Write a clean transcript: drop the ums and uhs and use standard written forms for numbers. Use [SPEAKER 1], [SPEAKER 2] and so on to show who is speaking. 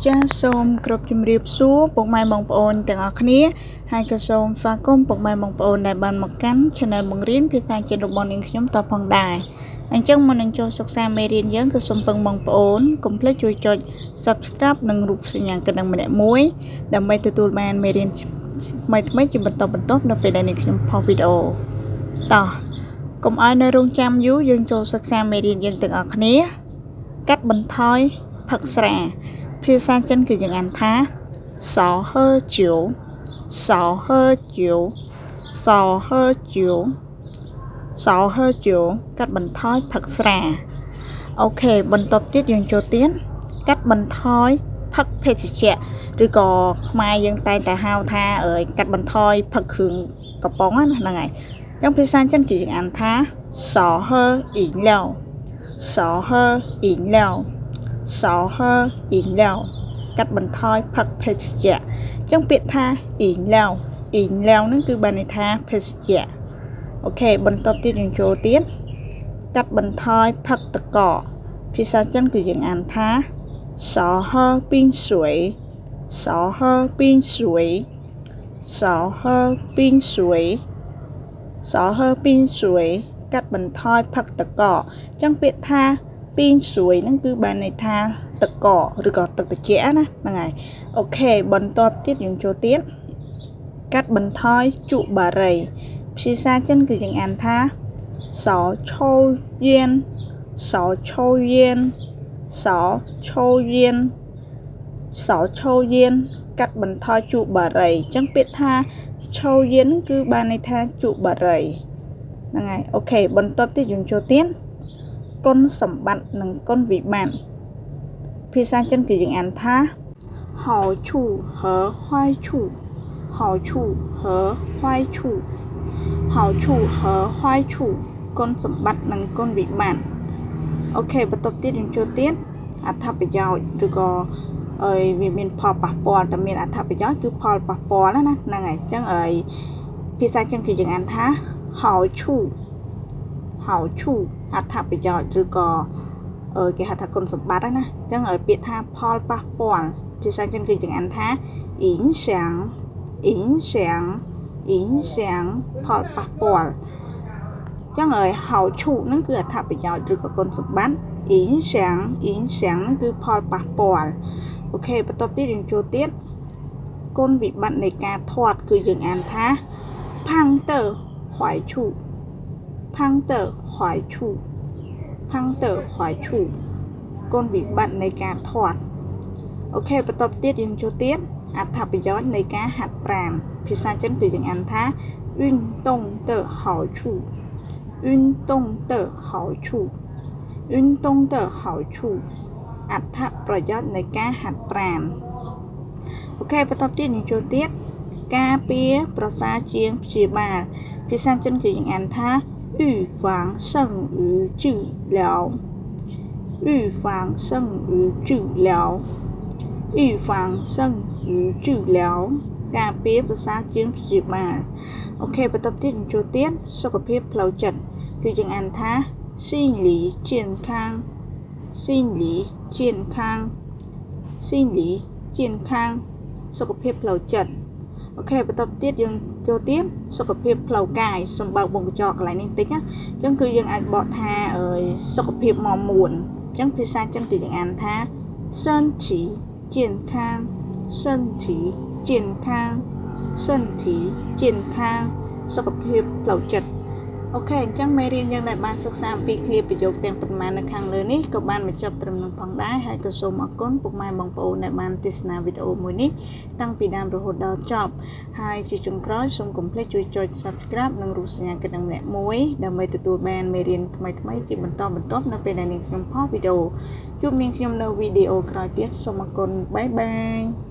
[SPEAKER 1] ចាសសូមគ្រប់ជម្រាបសួរពុកម៉ែបងប្អូនទាំងអស់គ្នាហើយក៏សូមស្វាគមន៍ពុកម៉ែបងប្អូនដែលបានមកកាន់ Channel បង្រៀនភាសាចិនរបស់នាងខ្ញុំតផងដែរអញ្ចឹងមុននឹងចូលសិក្សាមេរៀនយើងក៏សូមពឹងបងប្អូនកុំភ្លេចជួយចុច Subscribe និងរូបសញ្ញាកណ្ដឹងម្នាក់មួយដើម្បីទទួលបានមេរៀនថ្មីៗជាបន្តបន្ទាប់នៅពេលដែលនាងខ្ញុំផុសវីដេអូតោះកុំឲ្យនៅរងចាំយូរយើងចូលសិក្សាមេរៀនយើងទាំងអស់គ្នាកាត់បន្ថយផឹកស្រាភាសាចិនគឺយើងអានថា少喝酒少喝酒少喝酒少喝酒កាត់បន្ថយផឹកស្រាOK បន្ទាប់ទៀតយើងចូលទៀតកាត់បន្ថយផឹកភេសជ្ជៈឬក៏ខ្មែរយើងតែងតែហៅថាកាត់បន្ថយផឹកគ្រឿងកំប៉ុងណាហ្នឹងហើយអញ្ចឹងភាសាចិនគឺយើងអានថា少喝饮料少喝饮料少喝饮料កាត់បន្ថយផឹកភេសជ្ជៈអញ្ចឹងពាក្យថា饮料饮料ហ្នឹងគឺបានន័យថាភេសជ្ជៈOK បន្ទាប់ទៀតយើងចូលទៀតកាត់បន្ថយផឹកទឹកកកភាសាចិនគឺយើងអានថា少喝冰水少喝冰水少喝冰水少喝冰水កាត់បន្ថយផឹកទឹកកកអញ្ចឹងពាក្យថា冰水ហ្នឹងគឺបានន័យថាទឹកកកឬក៏ទឹកត្រជាក់ណាហ្នឹងហើយ OK បន្ទាប់ទៀតយើងចូលទៀតកាត់បន្ថយជក់បារីភាសាចិនគឺយើងអានថា少抽烟少抽烟少抽烟少抽烟កាត់បន្ថយជក់បារីអញ្ចឹងពាក្យថា抽烟ហ្នឹងគឺបានន័យថាជក់បារីហ្នឹងហើយ OK បន្ទាប់ទៀតយើងចូលទៀតគុណសម្បត្តិនិងគុណវិបត្តិភាសាចិនគឺយើងអានថា好处和坏处好处和坏处好处和坏处គុណសម្បត្តិនិងគុណវិបត្តិOK បន្ទាប់ទៀតយើងចូលទៀតអត្ថប្រយោជន៍ឬក៏អើយវាមានផលប៉ះពាល់តែមានអត្ថប្រយោជន៍គឺផលប៉ះពាល់ណាហ្នឹងហើយអញ្ចឹងអើយភាសាចិនគឺយើងអានថា好处好处អត្ថប្រយោជន៍ឬក៏គេហៅថាគុណសម្បត្តិណាអញ្ចឹងឲ្យពាក្យថាផលប៉ះពាល់ភាសាចិនគឺយើងអានថា影响影响影響ផលប៉ះពាល់ចឹងហើយ好處ហ្នឹងគឺអត្ថប្រយោជន៍ឬក៏គុណសម្បត្តិ影響影響ហ្នឹងគឺផលប៉ះពាល់OK បន្ទាប់ទៀតយើងចូលទៀតគុណវិបត្តិនៃការធាត់គឺយើងអានថា胖的壞處胖的壞處胖的壞處គុណវិបត្តិនៃការធាត់OK បន្ទាប់ទៀតយើងចូលទៀតអត្ថប្រយោជន៍នៃការហាត់ប្រាណភាសាចិនគឺយើងអានថា運動的好處運動的好處運動的好處អត្ថប្រយោជន៍នៃការហាត់ប្រាណ OK បន្ទាប់ទៀតយើងចូលទៀតការពារប្រសើរជាងព្យាបាលភាសាចិនគឺយើងអានថា預防勝於治療預防勝於治療預防勝於治療ការពារប្រសើរជាងព្យាបាល OK បន្ទាប់ទៀតចូលទៀតសុខភាពផ្លូវចិត្តគឺយើងអានថា心理健康心理健康心理健康សុខភាពផ្លូវចិត្ត OK បន្ទាប់ទៀតយើងចូលទៀតសុខភាពផ្លូវកាយសូមបើកវងកញ្ចក់កន្លែងនេះបន្តិចណាអញ្ចឹងគឺយើងអាចបកថាសុខភាពមាំមួនអញ្ចឹងភាសាចិនគឺយើងអានថា身體健康身體健康身體健康សុខភាពផ្លូវចិត្ត OK អញ្ចឹងមេរៀនយើងដែលបានសិក្សាអំពីឃ្លាប្រយោគទាំងប៉ុន្មាននៅខាងលើនេះក៏បានបញ្ចប់ត្រឹមនឹងផងដែរហើយក៏សូមអរគុណពុកម៉ែបងប្អូនដែលបានទស្សនាវីដេអូមួយនេះតាំងពីដើមរហូតដល់ចប់ហើយជាចុងក្រោយសូមកុំភ្លេចជួយចុច Subscribe និងរូបសញ្ញាកណ្ដឹងម្នាក់មួយដើម្បីទទួលបានមេរៀនថ្មីៗជាបន្តបន្ទាប់នៅពេលដែលនាងខ្ញុំផុសវីដេអូជួបនាងខ្ញុំនៅវីដេអូក្រោយទៀតសូមអរគុណ bye bye.